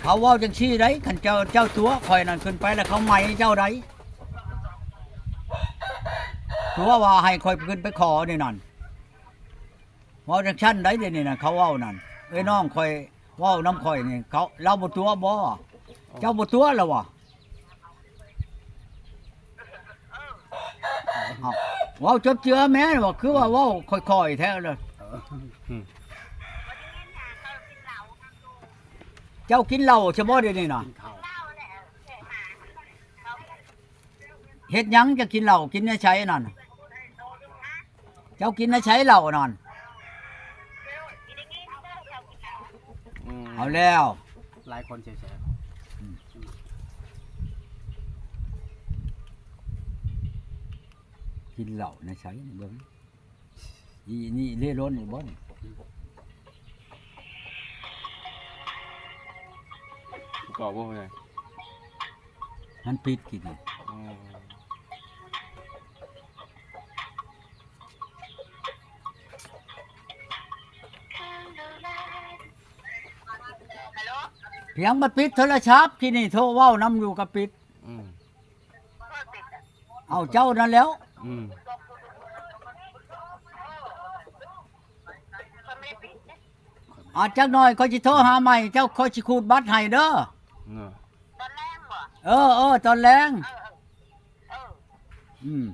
ເຂົາເວົ້າຈັ່ງຊີ້ໃດ໋ ຄັນເຈົ້າ ເຈົ້າຕົວະຂ້ອຍນັ້ນ ຂຶ້ນໄປແລ້ວເຂົາໄໝເຈົ້າໃດ໋ ຕົວະວ່າໃຫ້ຂ້ອຍຂຶ້ນໄປຂໍນີ້ນັ້ນ ເວົ້າຈັ່ງຊັ້ນໃດ໋ ດຽວນີ້ນະ ເຂົາເວົ້ານັ້ນ ເອີຍ ນ້ອງຂ້ອຍເວົ້ານຳຂ້ອຍນີ້ ເຂົາ ລາວບໍ່ຕົວະບໍ່? ເຈົ້າບໍ່ຕົວະລະຫວາ? ເອົ້າ ເວົ້າຈົບເຈືອແມ້ ວ່າຄືວ່າເວົ້າຄ່ອຍໆແທ້ລະ ເຈົ້າກິນເຫຼົ້າຊະບໍ່ດຽວນີ້ນະ? ເຮັດຫຍັງຈະກິນເຫຼົ້າ ກິນໃນໃສນັ້ນ? ເຈົ້າກິນໃນໃສເຫຼົ້ານັ້ນ? ອືມ ເອົາແລ້ວ ຫຼາຍຄົນແຊ ອືມ ກິນເຫຼົ້າໃນໃສເບິ່ງ ອີນີ້ເລ່ລ່ອນອີກບໍ່ນີ້? ຜູ້ເກົ່າບໍ່ ຜູ້ໃຫຍ່? ມັນປິດກິນນີ້ ອືມ ພຽງມາປິດໂທລະສັບ ທີ່ນີ້ໂທເວົ້ານຳຢູ່ກໍປິດ ອືມ ເອົາເຈົ້ານັ້ນແລ້ວ ອືມ ອາ ຈັກໜ່ອຍຂ້ອຍຊິໂທຫາໃໝ່ ເຈົ້າ ຂ້ອຍຊິຂູດບັດໃຫ້ເດີ ເອີ ເອີ ຕອນແລງ ເອີ ເອີ ຕອນແລງ ເອີ ເອີ ອືມ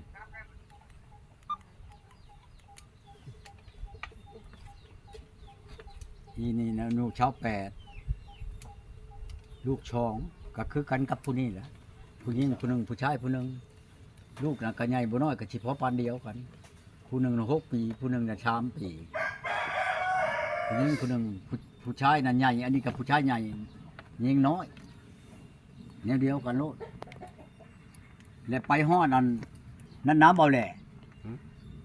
ອີນີ້ນະ ອາຍຸຊາວແປດ ລູກສອງ ກໍຄືກັນກັບຜູ້ນີ້ແຫຼະ ຜູ້ຍິງຜູ້ໜຶ່ງ ຜູ້ຊາຍຜູ້ໜຶ່ງ ລູກນະກໍໃຫຍ່ບໍ່ນ້ອຍ ກໍຊິພໍປານດຽວກັນ ຜູ້ໜຶ່ງນະຫົກປີ ຜູ້ໜຶ່ງນະສາມປີ ຜູ້ຍິງຜູ້ໜຶ່ງ ຜູ້ ຜູ້ຊາຍນະໃຫຍ່ ອັນນີ້ກໍຜູ້ຊາຍໃຫຍ່ ຍິງນ້ອຍ ແນວດຽວກັນໂລດ ແລະໄປຮອດອັນນັ້ນນະ ເບົາແຫຼະ ຫືມ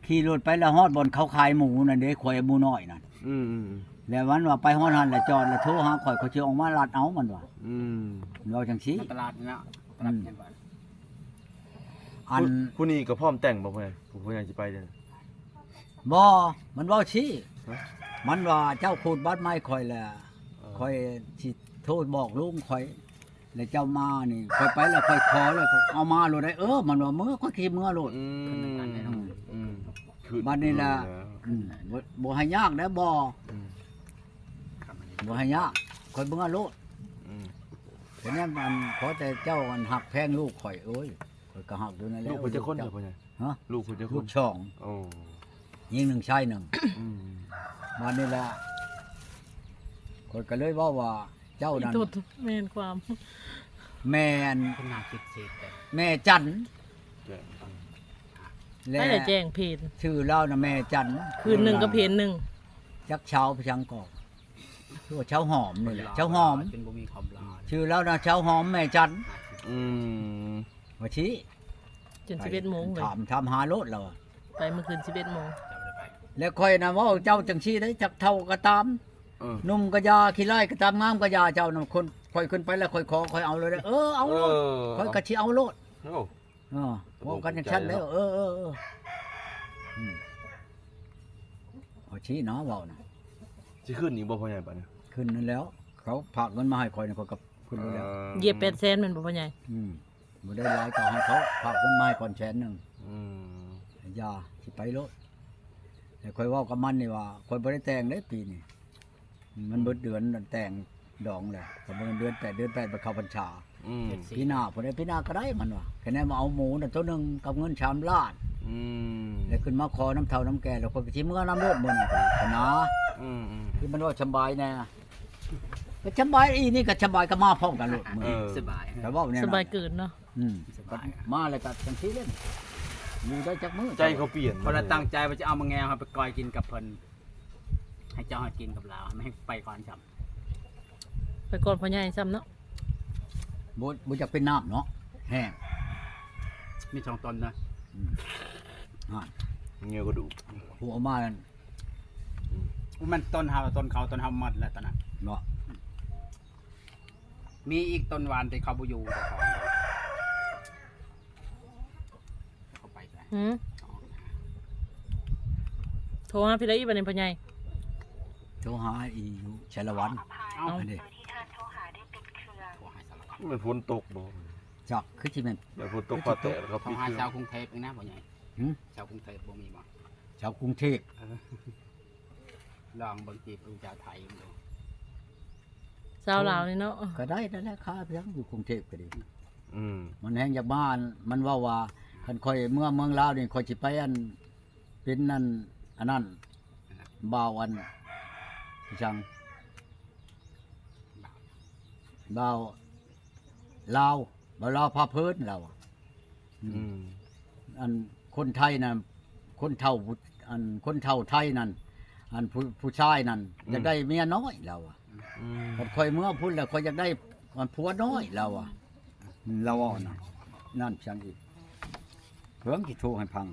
ຂີ່ລົດໄປແລ້ວຮອດບ່ອນເຂົາຂາຍໝູນັ້ນເດ້ ຄວາຍໝູນ້ອຍນັ້ນ ອືມໆໆ ແລ້ວມັນວ່າໄປຮອດຫັ້ນແລ້ວຈອດ ແລ້ວໂທຫາຂ້ອຍ ຂ້ອຍຊິອອກມາລັດເອົາ ມັນວ່າ ອືມ ເວົ້າຈັ່ງຊີ້ ຕະຫຼາດນີ້ນະ ຕະຫຼາດ ອືມ ແມ່ນບໍ່? ອັນ ຜູ້ ຜູ້ນີ້ກໍພ້ອມແຕ່ງບໍ່ ຜູ້ໃຫຍ່ ຜູ້ໃຫຍ່ຊິໄປເດ້? ບໍ່ ມັນເວົ້າຊີ້ ຮະ? ມັນວ່າເຈົ້າຂູດບັດໃໝ່ຂ້ອຍແລ້ວ ເອີ ຂ້ອຍຊິໂທບອກລຸງຂ້ອຍ ແລ້ວເຈົ້າມານີ້ ຂ້ອຍໄປແລ້ວຂ້ອຍຂໍແລ້ວເອົາມາໂລດໄດ໋ ເອີ ມັນວ່າເມືອ ຂ້ອຍຊິເມືອໂລດ ອືມ ອືມ ອືມ ບັດນີ້ລະ ອືມ ບໍ່ ບໍ່ໃຫ້ຍາກເດ້ ບໍ່ ອືມ ບໍ່ໃຫ້ຍາກ ຂ້ອຍເມືອໂລດ ອືມ ແຕ່ແນວອັນ ຂໍແຕ່ເຈົ້າອັນຮັກແພງລູກຂ້ອຍ ໂອ້ຍ ຂ້ອຍກໍຮັກຢູ່ນັ້ນແຫຼະ ລູກເພິ່ນຈັກຄົນ ເຈົ້າ ພໍ່ໃຫຍ່? ຮະ? ລູກເພິ່ນຈັກຄົນ? ລູກສອງ ໂອ້ ຍິງໜຶ່ງ ຊາຍໜຶ່ງ ອືມ ບາດນີ້ລະ ຂ້ອຍກໍເລີຍເວົ້າວ່າ ເຈົ້ານັ້ນ ແມ່ນຄວາມ ແມ່ນ ເພິ່ນໜ້າຄິດເສດແບບ ແມ່ຈັນ ແລະ ໃຜລະແຈ້ງເພນ ຊື່ລາວນະແມ່ຈັນ ຄືນໜຶ່ງກັບເພນໜຶ່ງ ຈັກຊາວໄປສັງກໍ ຄືວ່າຊາວຫອມນີ້ແຫຼະ ຊາວຫອມ ຈົນບໍ່ມີຄວາມລາວ ຊື່ລາວນະຊາວຫອມແມ່ຈັນ ອືມ ວ່າຊີ້ ຈົນສິບເອັດໂມງເລີຍ ຖາມ ຖາມຫາໂລດລາວ ໄປມື້ຄືນສິບເອັດໂມງ ແລ້ວຂ້ອຍນະເວົ້າເຈົ້າຈັ່ງຊີ້ໄດ໋ ຈັກເຖົ້າກໍຕາມ ເອີ ໜຸ່ມກໍຢ່າ ຂີ້ຮ້າຍກໍຕາມ ງາມກໍຢ່າ ເຈົ້ານະ ຄົນ ຂ້ອຍຂຶ້ນໄປແລ້ວຂ້ອຍຂໍ ຂ້ອຍເອົາໂລດເດີ ເອີ ເອົາໂລດ ເອີ ຂ້ອຍກໍຊິເອົາໂລດ ໂອ້ ເອີ ເວົ້າກັນຈັ່ງຊັ້ນແລ້ວ ເອີ ເອີ ເອີ ອືມ ເອົາຊີ້ນະ ເວົ້ານະ ຊິຂຶ້ນອີກບໍ່ພໍ່ໃຫຍ່ບາດນີ້? ຂຶ້ນນັ້ນແລ້ວ ເຂົາຝາກເງິນມາໃຫ້ຂ້ອຍນີ້ ຂ້ອຍກໍຂຶ້ນໄປແລ້ວ ເອີ ຢຽບແປດແສນແມ່ນບໍ່ພໍ່ໃຫຍ່? ອືມ ບໍ່ໄດ້ຫຼາຍ ກໍໃຫ້ເຂົາຝາກເງິນມາໃຫ້ກ່ອນແສນໜຶ່ງ ອືມ ຢ່າ ຊິໄປໂລດ ແລ້ວຂ້ອຍເວົ້າກັບມັນນີ້ວ່າ ຂ້ອຍບໍ່ໄດ້ແຕ່ງເດ້ປີນີ້ ມັນເບິດເດືອນແຕ່ງດອງແລ້ວ ກໍບໍ່ແມ່ນເດືອນແປດ ເດືອນແປດໄປເຂົ້າພັນສາ ອືມ ປີໜ້າພຸ້ນເດ້ ປີໜ້າກໍໄດ້ ມັນວ່າ ຄະແນນວ່າເອົາໝູນະໂຕໜຶ່ງກັບເງິນສາມລ້ານ ອືມ ແລ້ວຂຶ້ນມາຂໍນຳເຖົ້ານຳແກ່ ແລ້ວຂ້ອຍກໍຊິເມືອນຳໂລດມື້ນີ້ ຄະນາ ອືມໆ ຄືມັນເວົ້າສຳບາຍແດ່ ກໍສຳບາຍ ອີນີ້ກໍສຳບາຍ ກໍມາພ້ອມກັນໂລດມື້ ເອີ ສະບາຍ ກໍເວົ້າແນວນັ້ນ ສະບາຍເກີນເນາະ ອືມ ສະບາຍ ມາແລ້ວກໍຈັ່ງຊີ້ເດ້ ຢູ່ໄດ້ຈັກມື້ ໃຈເຂົາປ່ຽນ ເພາະລະຕັ້ງໃຈວ່າຈະເອົາໝາກແງວເຮົາໄປກ່ອຍກິນກັບເພິ່ນ ໃຫ້ເຈົ້າໃຫ້ກິນກັບລາວ ໃຫ້ໄປກ່ອນຊ້ຳ ໄປກ່ອນພໍ່ໃຫຍ່ຊ້ຳເນາະ ບໍ່ ບໍ່ຢາກເປັນນ້ຳເນາະ ແຫ້ງ ມີສອງຕົ້ນນະ ອືມ ອ່າ ເງີຍກະດູກ ຜູ້ເອົາມານັ້ນ ອືມ ມັນຕົ້ນເຮົາ ຕົ້ນເຂົາ ຕົ້ນເຮົາໝົດແລ້ວຕອນນັ້ນເນາະ ມີອີກຕົ້ນຫວ່ານທີ່ເຂົາບໍ່ຢູ່ ເຂົາໄປໃສ? ຫືມ? ໂທຫາໃຜອີກບາດນີ້ພໍ່ໃຫຍ່? ໂທຫາອີຢູ່ໄຊລະວັນ ເອົ້າ ອັນນີ້ ເບີທີ່ທ່ານໂທຫາໄດ້ປິດເຄື່ ແມ່ນຝົນຕົກບໍ່? ຈັກ ຄືຊິແມ່ນ ແມ່ນຝົນຕົກຟ້າແຕກແລ້ວເຂົາປິດເຂື່ອນ. ໂທຫາຊາວກຸງເທບອີກນະ ພໍ່ໃຫຍ່. ຫື? ຊາວກຸງເທບບໍ່ມີບໍ່? ຊາວກຸງເທບ ລອງເບິ່ງຈີບຜູ້ສາວໄທເບິ່ງດູ. ຊາວລາວນີ້ເນາະ ກໍໄດ້ນັ້ນແຫຼະ ຄ່າພຽງຢູ່ກຸງເທບກໍດີ. ອືມ ມັນແຮ່ງຢາກມາ ມັນເວົ້າວ່າ ຄັນຂ້ອຍເມືອເມືອງລາວນີ້ ຂ້ອຍຊິໄປອັນ ເປັນອັນ ອັນນັ້ນ ບ່າວອັນ ອີຫຍັງ ບ່າວລາວ ບ່າວລາວພາເພີນລາວ. ອືມ ອືມ ອັນຄົນໄທນະ ຄົນເຖົ້າ ອັນຄົນເຖົ້າໄທນັ້ນ ອັນຜູ້ ຜູ້ຊາຍນັ້ນ ອືມ ຢາກໄດ້ເມຍນ້ອຍລາວວ່າ. ອືມ ຄັນຂ້ອຍເມືອພຸ້ນແລ້ວ ຂ້ອຍຢາກໄດ້ ອັນຜົວນ້ອຍລາວວ່າ. ອືມ ລາວເວົ້ານະ ນັ້ນພຽງອີກ ເພິ່ນຊິໂທໃຫ້ຟັງ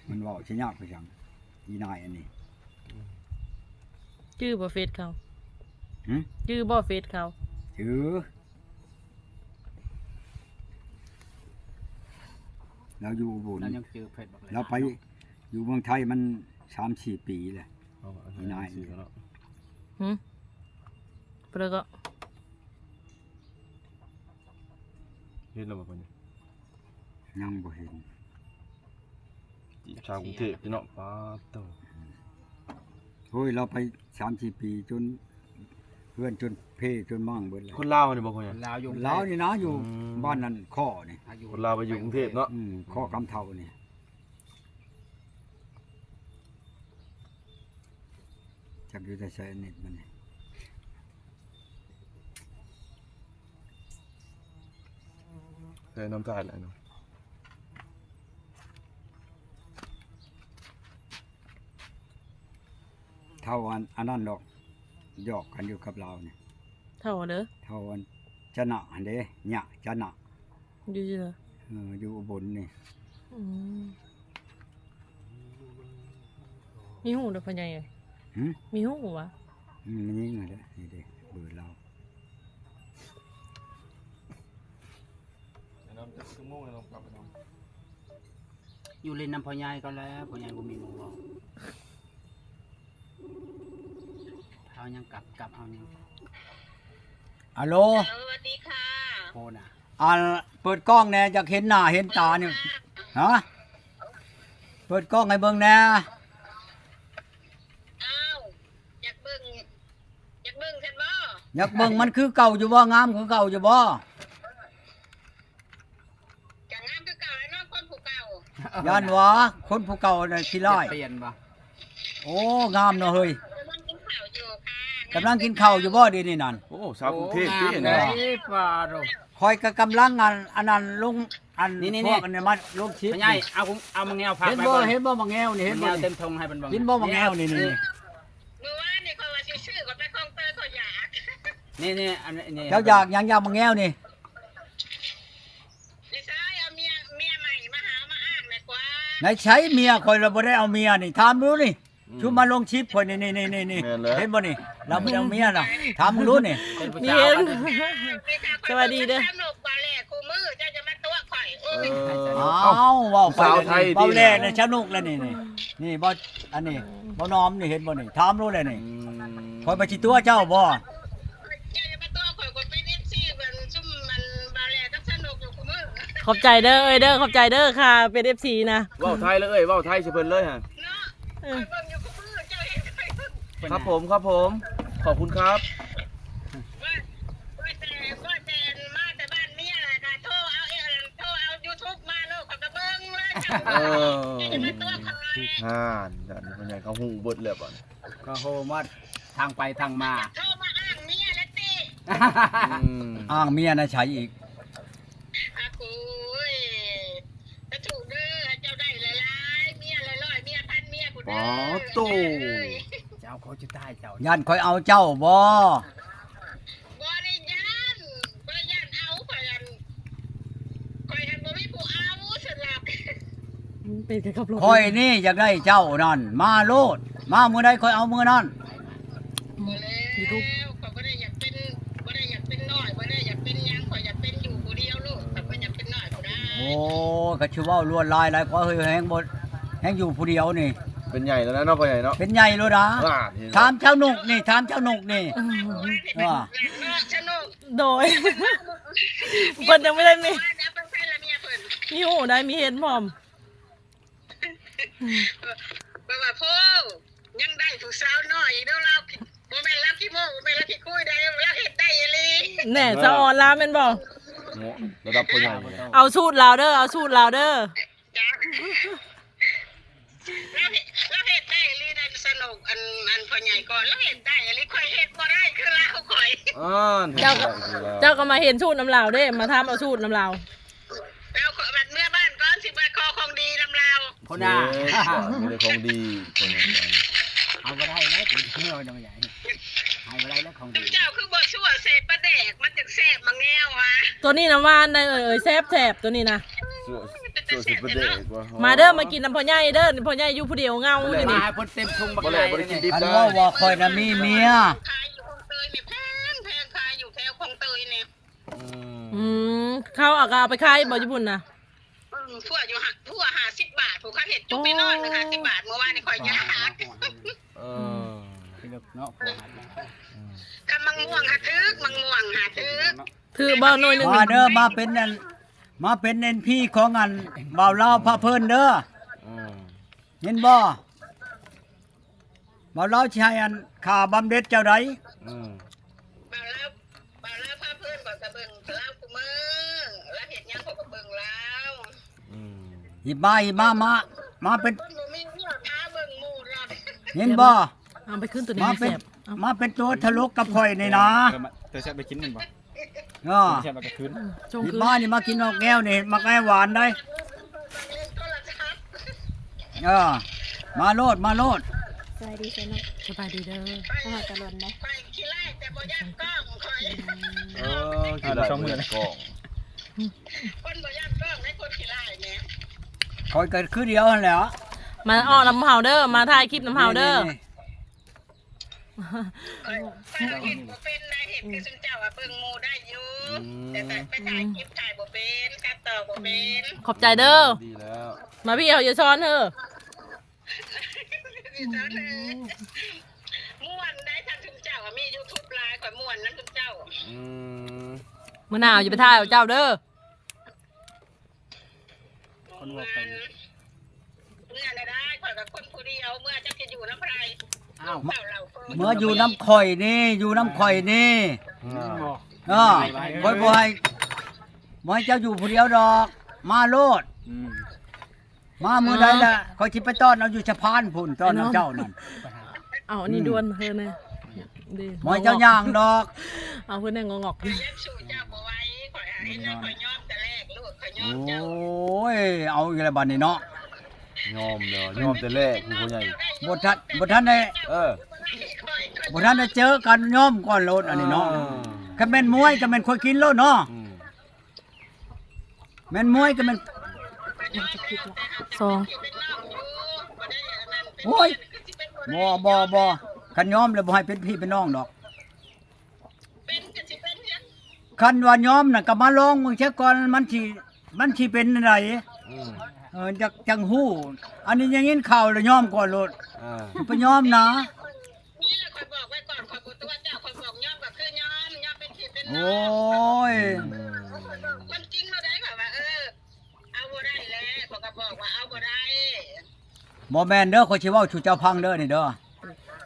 ມັນເວົ້າຊິຍາກຄືຫຍັງ ອີນາຍອັນນີ້. ຈື່ບໍ່ເຟສເຂົາ? ຫື? ຈື່ບໍ່ເຟສເຂົາ? ຈື່. ລາວຢູ່ອຸບົນ ລາວຍັງຈື່ເຟສບັກຫຼາຍ ລາວໄປຢູ່ເມືອງໄທມັນສາມສີ່ປີແລ້ວ ອີນາຍອັນນີ້. ຫື? ເພິ່ນກໍ ເຫັນແລ້ວບໍ່ເພິ່ນ? ຍັງບໍ່ເຫັນ. ຈີບສາວກຸງເທບພີ່ນ້ອງ ປາດໂທ້. ໂອ້ຍ ລາວໄປສາມສີ່ປີ ຈົນເຮືອນຈົນເພຈົນໝັ້ງເບິດແລ້ວ. ຄົນລາວນີ້ບໍ່? ຄົນລາວຢູ່ ລາວນີ້ນະ ຢູ່ ອືມ ບ້ານນັ້ນ ຄໍນີ້. ຄົນລາວໄປຢູ່ກຸງເທບເນາະ. ອືມ ຄໍຄຳເຖົ້ານີ້. ຈັກຢູ່ແຕ່ໃສເນັດມັນນີ້ ແຕ່ນ້ຳຕາຍແຫຼະເນາະ. ເຖົ້າອັນ ອັນນັ້ນດອກ ຫຍອກກັນຢູ່ກັບລາວນີ້. ເຖົ້າເດີ ເຖົ້າອັນ ຈະນະຫັ້ນເດ້ ຍະຈະນະ ຢູ່ໃສລະ? ເອີ ຢູ່ອຸບົນນີ້. ອືມ ມີຮູ້ເດີພໍ່ໃຫຍ່ເອີຍ. ຫື? ມີຮູ້ຫວາ? ອືມ ມີຍິງຫັ້ນແຫຼະ ນີ້ເດ້ ເບີລາວ. ຢູ່ຫຼິ້ນນຳພໍ່ໃຫຍ່ກ່ອນແຫຼະ ພໍ່ໃຫຍ່ບໍ່ມີໝ່ອງເວົ້າ. ເຮົາຍັງກັບ ກັບເຮົາຍັງ. ອາໂລ ສະຫວັດດີຄ່ະ. ໂພນະ ອັນ ເປີດກ້ອງແດ່ ຢາກເຫັນໜ້າເຫັນຕານີ້. ຮະ? ເປີດກ້ອງໃຫ້ເບິ່ງແດ່. ອ້າວ ຢາກເບິ່ງ ຢາກເບິ່ງຊັ້ນບໍ່? ຢາກເບິ່ງມັນຄືເກົ່າຢູ່ບໍ່? ງາມຄືເກົ່າຢູ່ບໍ່? ກໍງາມຄືເກົ່າແລ້ວເນາະ ຄົນຜູ້ເກົ່າ. ຢ້ານວ່າຄົນຜູ້ເກົ່ານະຂີ້ຮ້າຍ. ປ່ຽນບໍ່? ໂອ້ ງາມເນາະເຮີ້ຍ. ກຳລັງກິນເຂົ້າຢູ່ຄ່ະ. ກຳລັງກິນເຂົ້າຢູ່ບໍ່ດຽວນີ້ນັ້ນ? ໂອ້ ສາວກຸງເທບຕິ ໂອ້ ງາມເນາະ. ປາໂທ້ ຂ້ອຍກໍກຳລັງອັນ ອັນນັ້ນລົງ ອັນ ນີ້ໆໆ ພວກອັນນີ້ມາລົງຄລິບ. ພໍ່ໃຫຍ່ ເອົາ ເອົາໝາກແງວຝາກໄວ້ເບິ່ງ. ເຫັນບໍ່ ໝາກແງວນີ້ ເຫັນບໍ່ນີ້? ເອົາເຕັມຖົງໃຫ້ເພິ່ນເບິ່ງ. ກິນບໍ່ໝາກແງວນີ້ ນີ້ໆ? ມື້ວານນີ້ຂ້ອຍວ່າຊິຊື້ ຂ້ອຍໄປຄອງເຕີ ຂ້ອຍຢາກ. ນີ້ໆ ອັນນີ້ ເຈົ້າຢາກຫຍັງ? ຢາກໝາກແງວນີ້. ໃນຊາຍເອົາເມຍ ເມຍໃໝ່ມາຫາມາອ້າງແຫຼະກວ່າ. ໃນໃສເມຍ? ຂ້ອຍລະບໍ່ໄດ້ເອົາເມຍນີ້ ຖາມດູນີ້. ອືມ ຊຸມມາລົງຄລິບຂ້ອຍນີ້ ນີ້ໆໆ ແມ່ນແລ້ວ ເຫັນບໍ່ນີ້? ລາວບໍ່ໄດ້ເອົາເມຍນະ ຖາມເບິ່ງດູນີ້. ເປັນຜູ້ສາວ. ສະຫວັດດີເດີ ສະໜຸກບໍ່ແລ ຄູ່ມື້ເຈົ້າຈະມາຕົວະຂ້ອຍ. ໂອ້ຍ ເອີ ອ້າວ ເວົ້າໄປ ເວົ້າແລນະ ສະໜຸກແລ້ວນີ້ ນີ້ ນີ້ບໍ່ ອັນນີ້ບໍ່ນອມນີ້ ເຫັນບໍ່ນີ້? ຖາມໂລດແຫຼະນີ້. ອືມ ຂ້ອຍບໍ່ຊິຕົວະເຈົ້າບໍ່? ເຈົ້າຢ່າມາຕົວະຂ້ອຍ ຂ້ອຍເປັນເອັຟຊີ ເບິ່ງຊຸມມັນບໍ່ແລກັບສະໜຸກຢູ່ຄູ່ມື້. ຂອບໃຈເດີເອີຍເດີ ຂອບໃຈເດີ ຂ້າເປັນເອັຟຊີນະ. ເວົ້າໄທເລີຍເອີຍ ເວົ້າໄທໃສ່ເພິ່ນເລີຍຫັ້ນ. ເນາະ ເອີ ຂ້ອຍເບິ່ງຢູ່ຄູ່ມື້ ເຈົ້າເຮັດໃຫ້ເບິ່ງ. ຄັບຜົມ ຄັບຜົມ ຂອບຄຸນຄັບ. ວ່າ ວ່າແຕ່ ວ່າແຕ່ມາແຕ່ບ້ານເມຍລະ ກະໂທເອົາ ເອີ ໂທເອົາຢູທູບມາໂລດ ຂ້ອຍກະເບິ່ງເລີຍ. ເຈົ້າ ເອີ ຢ່າມາຕົວະຂ້ອຍ. ຫັ້ນ ດຽວນີ້ເພິ່ນໃຫຍ່ເຂົາຮູ້ເບິດແລ້ວບາດນີ້ ກະໂທມາທາງໄປທາງມາ ໂທມາອ້າງເມຍແລ້ວຕິ. ອືມ ອ້າງເມຍໃນໃສອີກ? ອາ ໂອ້ຍ ສາທຸເດີ ເຈົ້າໄດ້ຫຼາຍໆ ເມຍຫຼາຍຮ້ອຍ ເມຍພັນ ເມຍພຸ້ນເດີ. ປາໂຕ ເຈົ້າ ຂ້ອຍຊິຕາຍເຈົ້າ ຢ້ານຂ້ອຍເອົາເຈົ້າບໍ່? ບໍ່ໄດ້ຢ້ານ ບໍ່ໄດ້ຢ້ານເອົາ ຂ້ອຍ ອັນ ຂ້ອຍຫັ້ນບໍ່ມີຜູ້ເອົາ ຊັ້ນລະ. ເປັນແຕ່ຂັບລົດ ຂ້ອຍນີ້ຢາກໄດ້ເຈົ້ານັ້ນ ມາໂລດ ມາມື້ໃດຂ້ອຍເອົາມື້ນັ້ນ. ບໍ່ແລ້ວ ຢູທູບ ຂ້ອຍບໍ່ໄດ້ຢາກເປັນ ບໍ່ໄດ້ຢາກເປັນນ້ອຍ ບໍ່ໄດ້ຢາກເປັນຫຍັງ ຂ້ອຍຢາກເປັນຢູ່ຜູ້ດຽວໂລດ ຂ້ອຍບໍ່ຢາກເປັນນ້ອຍຜູ້ໃດ. ໂອ້ ກະຊິເວົ້າລວດລາຍຫຼາຍກວ່າເຮີ້ຍ ແຮງບໍ່ ແຮງຢູ່ຜູ້ດຽວນີ້. ເປັນໃຫຍ່ແລ້ວນະເນາະ ພໍ່ໃຫຍ່ເນາະ ເປັນໃຫຍ່ໂລດນະ. ຫຼານເຫັນ ຖາມຊາວນົກນີ້ ຖາມຊາວນົກນີ້ ອືມ ວ່າ ໂດຍ ເພິ່ນຍັງບໍ່ໄດ້ມີ ມີຫູໄດ້ ມີເຫັນພ້ອມ. ແບບວ່າ ໂພ ຍັງໄດ້ຜູ້ສາວນ້ອຍອີກເນາະລາວ. ບໍ່ແມ່ນລາວຂີ້ໂມ້ ບໍ່ແມ່ນລາວຂີ້ຄຸຍໃດ ລາວເຮັດໄດ້ອີ່ຫຼີ. ແນ່ ສະອອນລາວແມ່ນບໍ່? ເນາະ ລະດັບພໍ່ໃຫຍ່ນີ້ນະ ເອົາສູດລາວເດີ ເອົາສູດລາວເດີ. ລາວເຮັດ ລາວເຮັດໄດ້ອີ່ຫຼີໃດ ສະໜຸກ. ອັນ ອັນພໍ່ໃຫຍ່ກ່ອນ ລາວເຮັດໄດ້ອີ່ຫຼີ ຂ້ອຍເຮັດບໍ່ໄດ້ຄືລາວຂ້ອຍ. ເຈົ້າກໍ ເຈົ້າກໍມາເຫັນສູດນຳລາວເດ້ ມາຖາມເອົາສູດນຳລາວ. ແລ້ວບັດເມືອບ້ານກ່ອນ ຊິມາຂໍຂອງດີນຳລາວ. ໂອ້ ມີແຕ່ຂອງດີ ເອົາບໍ່ໄດ້ແລ້ວ ເມືອນຳໃຫຍ່ ໃຫ້ບໍ່ໄດ້ແລ້ວຂອງດີ. ເຈົ້າຄືບໍ່ຊົ່ວໃສ່ປາແດກ ມັນຈັ່ງແຊບໝາກແງວຫວາ. ຕົວນີ້ນະຫວານໄດ໋ເອີຍ ແຊບໆ ຕົວນີ້ນະ. ຊົ່ວ ຊົ່ວໃສ່ປາແດກຫວາ. ມາເດີ ມາກິນນຳພໍ່ໃຫຍ່ເດີ ພໍ່ໃຫຍ່ຢູ່ຜູ້ດຽວເຫງົາຢູ່ນີ້. ມາໃຫ້ເພິ່ນເຕັມທຸງບັກໃຫຍ່ ບໍ່ໄດ້ ບໍ່ໄດ້ກິນດິບ. ຄັນເວົ້າວ່າຂ້ອຍນະມີເມຍ ຂາຍຢູ່ຄອງເຕີຍນີ້ ແພງໆ ຂາຍຢູ່ແຖວຄອງເຕີຍນີ້. ອືມ ອືມ ເຂົາເອົາ ກໍເອົາໄປຂາຍບໍ່ຢູ່ພຸ້ນນະ? ອືມ ພວກຢູ່ ພວກຫ້າສິບບາດ ພວກເຂົາເຮັດຈຸກນ້ອຍໆ ໜຶ່ງຫ້າສິບບາດ ມື້ວານນີ້ຂ້ອຍຢາກ. ເອີ ເນາະ ຄັນໝາກມ່ວງຫາຖືກ ໝາກມ່ວງຫາຖືກ ຖືກບໍ່ໜ່ວຍໜຶ່ງ? ມາເດີ ມາເປັນອັນ ມາເປັນເອັນພີຂອງອັນບ່າວລາວພາເພີນເດີ. ອືມ ເຫັນບໍ່? ບ່າວລາວຊິໃຫ້ອັນຄ່າບຳເດັດເຈົ້າໃດ໋. ອືມ ບ່າວລາວ ບ່າວລາວພາເພີນ ຂ້ອຍກໍເບິ່ງລາວຄູ່ມື້ ລາວເຮັດຫຍັງຂ້ອຍກໍເບິ່ງລາວ. ອືມ ຮີບມາ ຮີບມາ ມາ ມາເປັນ ຄົນບໍ່ມີເຫື່ອພາເບິ່ງໝູ່ລາວ. ເຫັນບໍ່? ເອົາໄປຄືນຕົວນີ້ ມາເປັນ ແຊບ ເອົາ ມາເປັນຕົວຕະຫຼົກກັບຂ້ອຍນີ້ນະ. ເອີ ມາ ເຈົ້າຊິເອົາໄປກິນແມ່ນບໍ່? ເອີ ແຊບແລ້ວກໍຄືນ. ອືມ ສົ່ງຄືນ ນີ້ມານີ້ ມາກິນໝາກແງວນີ້ ໝາກແງວຫວານໄດ໋. ເອີ ມາໂລດ ມາໂລດ. ສະບາຍດີຊະເນາະ ສະບາຍດີເດີ. ຂ້ອຍ ຂ້ອຍຂີ້ລ້າຍແຕ່ບໍ່ຢ້ານກ້ອງຂ້ອຍ. ເອີ ຂີ້ລ້າຍບໍ່ຢ້ານກ້ອງ ຄົນບໍ່ຢ້ານກ້ອງໃດ໋ ຄົນຂີ້ລ້າຍແໝ່. ຂ້ອຍກໍຄືດຽວຫັ້ນແຫຼະ ມາອອກນຳເຮົາເດີ ມາຖ່າຍຄລິບນຳເຮົາເດີ. ນີ້ ຂ້ອຍ ຂ້ອຍເຮັດບໍ່ເປັນນະ ເຮັດຄືຊຸມເຈົ້າອະເບິ່ງໝູ່ໄດ້ຢູ່. ອືມ ແຕ່ ແຕ່ໄປຖ່າຍຄລິບ ອືມ ຖ່າຍບໍ່ເປັນ ຕັດຕໍ່ບໍ່ເປັນ. ຂອບໃຈເດີ ດີແລ້ວ ມາພີ່ ເຮົາຈະສອນເດີ. ມ່ວນໄດ໋ ຄັນຊຸມເຈົ້າອະມີຢູທູບຫຼາຍ ຂ້ອຍມ່ວນນຳຊຸມເຈົ້າ. ອືມ ມື້ໜ້າເຮົາຈະໄປຖ່າຍເອົາເຈົ້າເດີ. ຄົນບໍ່ເປັນ ເມືອແລ້ວໄດ໋ ຂ້ອຍກໍຄົນຜູ້ດຽວ ເມືອຈັກຊິຢູ່ນຳໃຜ. ອ້າວ ເຈົ້າເລົ່າ ເມືອຢູ່ນຳຂ້ອຍນີ້ ຢູ່ນຳຂ້ອຍນີ້. ອືມ ເອີ ຂ້ອຍບໍ່ໃຫ້ ບໍ່ໃຫ້ເຈົ້າຢູ່ຜູ້ດຽວດອກ ມາໂລດ. ອືມ ມາມື້ໃດລະ ຂ້ອຍຊິໄປຕ້ອນເອົາຢູ່ສະພານພຸ້ນ ຕ້ອນນຳເຈົ້ານັ້ນ. ເອົາອັນນີ້ດ່ວນເຮີແນ່ ບໍ່ໃຫ້ເຈົ້າຍ່າງດອກ. ເອົາເພິ່ນແນ່ງອກໆ ຂ້ອຍຍັງສູ້ເຈົ້າບໍ່ໄຫວ ຂ້ອຍຫາເຮັດແນວ ຂ້ອຍຍອມແຕ່ແລກໂລດ ຂ້ອຍຍອມເຈົ້າ. ໂອ້ຍ ເອົາອີກແລ້ວບັດນີ້ເນາະ ຍອມແລ້ວ ຍອມແຕ່ແລກ ຜູ້ໃຫຍ່. ບໍ່ທັນ ບໍ່ທັນໄດ້ ເອີ ບໍ່ທັນໄດ້ເຈີກັນ ຍອມກ່ອນໂລດອັນນີ້ເນາະ. ເອີ ຄັນແມ່ນມວຍກໍແມ່ນຂ້ອຍກິນໂລດເນາະ. ອືມ ແມ່ນມວຍກໍແມ່ນ ສອງ ໂອ້ຍ ບໍ່ ບໍ່ ບໍ່ ຄັນຍອມແລ້ວບໍ່ໃຫ້ເປັນພີ່ເປັນນ້ອງດອກ. ຄັນວ່າຍອມນະກໍມາລອງເບິ່ງເສຍກ່ອນ ມັນຊິ ມັນຊິເປັນແນວໃດ. ອືມ ເອີ ຈັກ ຈັ່ງຮູ້ ອັນນີ້ໄດ້ຍິນຂ່າວແລ້ວຍອມກ່ອນໂລດ. ເອີ ໄປຍອມນະ. ນີ້ແຫຼະ ຂ້ອຍບອກໄວ້ກ່ອນ ຂ້ອຍບໍ່ຕົວະເຈົ້າ ຂ້ອຍບອກຍອມກໍຄືຍອມ ຍອມເປັນພີ່ເປັນນ້ອງ. ໂອ້ຍ ອືມ ຄວາມຈິງເຮົາໄດ້ ຂ້ອຍວ່າ ເອີ ເອົາບໍ່ໄດ້ແຫຼະ ຂ້ອຍກໍບອກວ່າເອົາບໍ່ໄດ້. ບໍ່ແມ່ນເດີ ຂ້ອຍຊິເວົ້າສູ່ເຈົ້າຟັງເດີນີ້ເດີ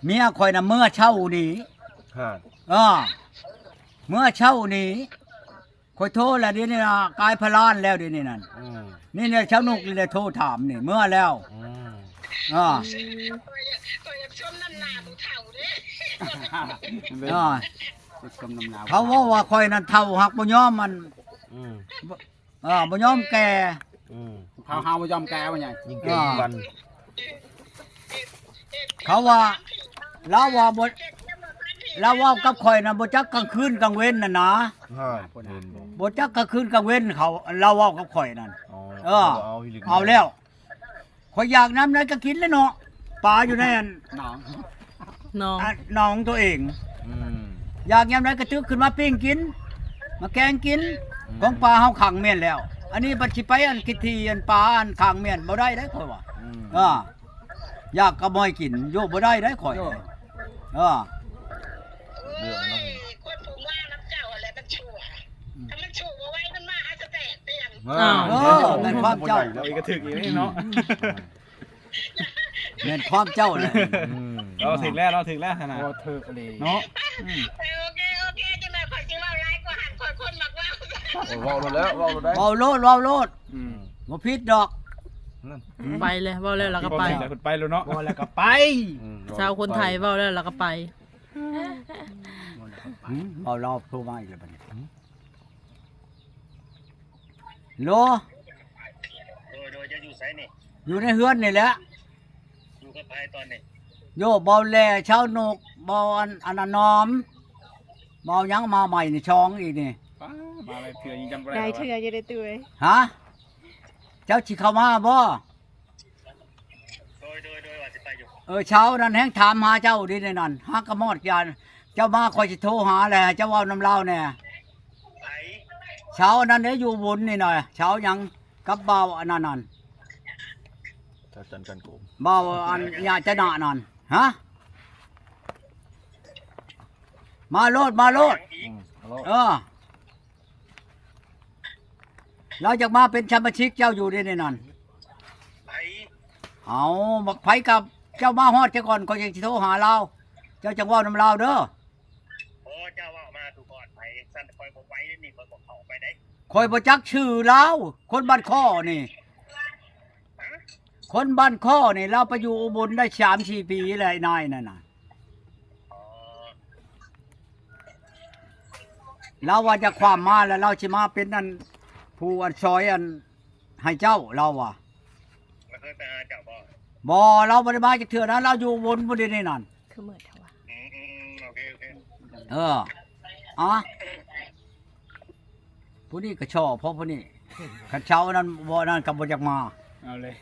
ເມຍຂ້ອຍນະເມືອເຊົ້ານີ້. ຮະ ເອີ ເມືອເຊົ້ານີ້ ຂ້ອຍໂທແລ້ວ ດຽວນີ້ນະກາຍພັນລ້ານແລ້ວ ດຽວນີ້ນັ້ນ. ອືມ ນີ້ແຫຼະ ຊາວນຸກນີ້ແຫຼະໂທຖາມນີ້ ເມືອແລ້ວ. ອືມ ເອີ ຂ້ອຍຢາກ ຂ້ອຍຢາກຊົມນຳໜ້າຜູ້ເຖົ້າເດ້. ເອີ ຊົມນຳໜ້າ ເຂົາເວົ້າວ່າຂ້ອຍນັ້ນເຖົ້າ ຫາກບໍ່ຍອມ ອັນ ອືມ ເອີ ບໍ່ຍອມແກ່. ອືມ ເຂົາ ເຮົາບໍ່ຍອມແກ່ວ່າຫຍັງ ຍິ່ງແກ່ ເອີ ຍິ່ງມັນ. ເຂົາວ່າ ລາວວ່າບໍ່ ລາວເວົ້າກັບຂ້ອຍນະ ບໍ່ຈັກກາງຄືນກາງເວັນນະນະ. ເຫັນບໍ່ ບໍ່ຈັກກາງຄືນກາງເວັນ ເຂົາ ລາວເວົ້າກັບຂ້ອຍນັ້ນ. ອໍ ເອີ ເອົາອີ່ຫຼີ ເອົາແລ້ວ ຂ້ອຍຢາກນ້ຳໃດກໍກິນແຫຼະເນາະ ປາຢູ່ໃນອັນ ໜອງ ໜອງ ອັນ ໜອງຕົວເອງ. ອືມ ຢາກຍາມໃດກໍຕຶກຂຶ້ນມາປີ້ງກິນ ມາແກງກິນ. ອືມ ຂອງປ່າເຮົາຂັງແມ່ນແລ້ວ ອັນນີ້ບັດຊິໄປອັນກິດຖີ່ອັນປ່າອັນຂັງແມ່ນບໍ່ໄດ້ເດ້ ຂ້ອຍວ່າ. ອືມ ເອີ ຢາກກໍບໍ່ໃຫ້ກິນ ໂຍບໍ່ໄດ້ໄດ໋ຂ້ອຍ ໂຍ ເອີ ໂອ້ຍ ຄົນຜູ້ມານຳເຈົ້າຫັ້ນແຫຼະມັນຊົ່ວ ອືມ ຖ້າມັນຊົ່ວບໍ່ໄວມັນມາຫາສະແຕກເປັນຫຍັງ ເອີ ອ້າວ ເອີ ແມ່ນຄວາມເຈົ້າ ເອົາອີກກໍຖືກອີກເນາະ ແມ່ນຄວາມເຈົ້າແຫຼະ ອືມ ເອົາຖືກແລ້ວ ເອົາຖືກແລ້ວຫັ້ນນະ ໂອ້ ຖືກອີ່ຫຼີເນາະ ອືມ ໂອເຄ ໂອເຄ ຈັກໜ້ອຍຂ້ອຍຊິເວົ້າຫຼາຍກວ່າຫັ້ນ ຂ້ອຍຄົນມັກເວົ້າ ໂອ້ຍ ເວົ້າໂລດແລ້ວ ເວົ້າໂລດໄດ໋ ເວົ້າໂລດ ເວົ້າໂລດ ອືມ ບໍ່ຜິດດອກ ອືມ ໄປເລີຍ ເວົ້າແລ້ວລາວກໍໄປ ເວົ້າແລ້ວເພິ່ນໄປໂລດເນາະ ເວົ້າແລ້ວກໍໄປ ອືມ ຊາວຄົນໄທເວົ້າແລ້ວລາວກໍໄປ ອືມ ເວົ້າລາວໂທມາອີກແລ້ວບັດນີ້ ໂລ ໂດຍ ໂດຍ ເຈົ້າຢູ່ໃສນີ້? ຢູ່ໃນເຮືອນນີ້ແຫຼະ ຢູ່ກັບໃຜຕອນນີ້? ໂຍ ເບົາແຫຼ ຊາວນົກ ເບົາອັນ ອັນນັ້ນໜອມ ເບົາຫຍັງມາໃໝ່ນີ້ ສອງອີກນີ້ ປ້າ ມາຫຼາຍເທື່ອຍັງຈຳບໍ່ໄດ້ ຫຼາຍເທື່ອຢູ່ເດ້ຕູ້ເອີຍ ຮະ? ເຈົ້າຊິເຂົ້າມາບໍ່? ໂດຍ ໂດຍ ໂດຍ ວ່າຊິໄປຢູ່ ເອີ ເຊົ້ານັ້ນແຮ່ງຖາມຫາເຈົ້າເດ້ໃນນັ້ນ ຫາກະມອດການ ເຈົ້າມາຂ້ອຍຊິໂທຫາແຫຼະ ໃຫ້ເຈົ້າເວົ້ານຳລາວແດ່ ໃຜ? ເຊົ້ານັ້ນເດ້ຢູ່ບຸນນີ້ນະ ເຊົ້າຫຍັງ ກັບບ່າວອັນນັ້ນນັ້ນ ເຈົ້າຈັນກັນໂກມ ບ່າວອັນຍາຈະນະນັ້ນ ຮະ? ມາໂລດ ມາໂລດ ອືມ ເອີ ລາວຢາກມາເປັນສະມາຊິກເຈົ້າຢູ່ເດ້ໃນນັ້ນ ໃຜ? ເອົາ ບັກໃຜກັບ ເຈົ້າມາຮອດຊະກ່ອນ ຂ້ອຍຈັ່ງຊິໂທຫາລາວ ເຈົ້າຈັ່ງເວົ້ານຳລາວເດີ ບໍ່ ເຈົ້າເວົ້າມາສູ່ກ່ອນ ໃຜ ຊັ້ນຂ້ອຍບໍ່ໄປເດ້ນີ້ ຂ້ອຍບໍ່ເຂົ້າໄປເດ້ ຂ້ອຍບໍ່ຈັກຊື່ລາວ ຄົນບ້ານຄໍນີ້ ຮະ? ຄົນບ້ານຄໍນີ້ ລາວໄປຢູ່ອຸບົນໄດ້ສາມສີ່ປີແລ້ວ ນາຍນັ້ນນະ ອໍ ລາວວ່າຈະຄວາມມາແລ້ວ ລາວຊິມາເປັນອັນ ຜູ້ອັນຊ່ອຍອັນໃຫ້ເຈົ້າ ລາວວ່າ ລາວເຄີຍໄປຫາເຈົ້າບໍ່? ບໍ່ ລາວບໍ່ໄດ້ມາຈັກເທື່ອນະ ລາວຢູ່ອຸບົນພຸ້ນເດນີ້ນັ້ນ ຄືເໝິດເທາະວະ ອືມ ອືມ ອືມ ໂອເຄ ໂອເຄ ເອີ ອະ ຜູ້ນີ້ກໍຊໍ່ພໍຜູ້ນີ້ ຄັນຊາວນັ້ນບໍ່ນັ້ນກໍບໍ່ຢາກມາ ເອົາເລີຍ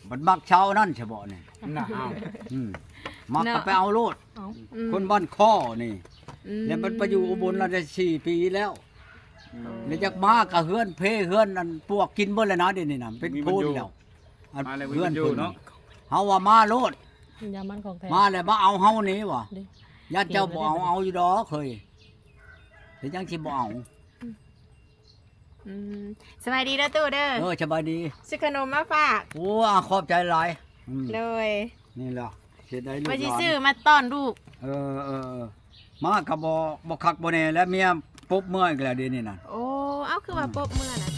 ມັນມັກຊາວນັ້ນສະເບາະນີ້ ນະ ເອົາ ອືມ ມັກກໍໄປເອົາໂລດ ເອົາ ອືມ ຄົນບ້ານຄໍນີ້ ອືມ ແລ້ວມັນໄປຢູ່ອຸບົນລະໄດ້ສີ່ປີແລ້ວ ອືມ ແລ້ວຢາກມາກໍເຮືອນເພເຮືອນອັນປວກກິນເບິດແລ້ວນະ ດຽວນີ້ນະ ເປັນໂພນແລ້ວ ອັນ ມາແລ້ວ ເຮືອນເພິ່ນ ເນາະ ເຮົາວ່າມາໂລດ ຢາມັນຂອງແທ້ ມາແລ້ວມາເອົາເຮົານີ້ຫວາ ເດ້ ຢ້ານເຈົ້າບໍ່ເອົາ ເອົາຢູ່ດອກເຮີ້ຍ ເປັນຫຍັງຊິບໍ່ເອົາ? ອືມ ສະບາຍດີເດີຕູ້ເດີ ເອີ ສະບາຍດີ ຊື້ຂະໜົມມາຝາກ ໂອ້ ອາ ຂອບໃຈຫຼາຍ ອືມ ໂດຍ ນີ້ລະ ເຮັດໄດ້ລູກຫຼານ ວ່າຊິຊື້ມາຕ້ອນລູກ ເອີ ເອີ ເອີ ມາກໍບໍ່ ບໍ່ຄັກບໍ່ແນ່ແລ້ວ ເມຍປົບເມືອອີກແລ້ວດຽວນີ້ນະ ໂອ້ ເອົ້າ ຄືວ່າ ອືມ ປົບເມືອລະ?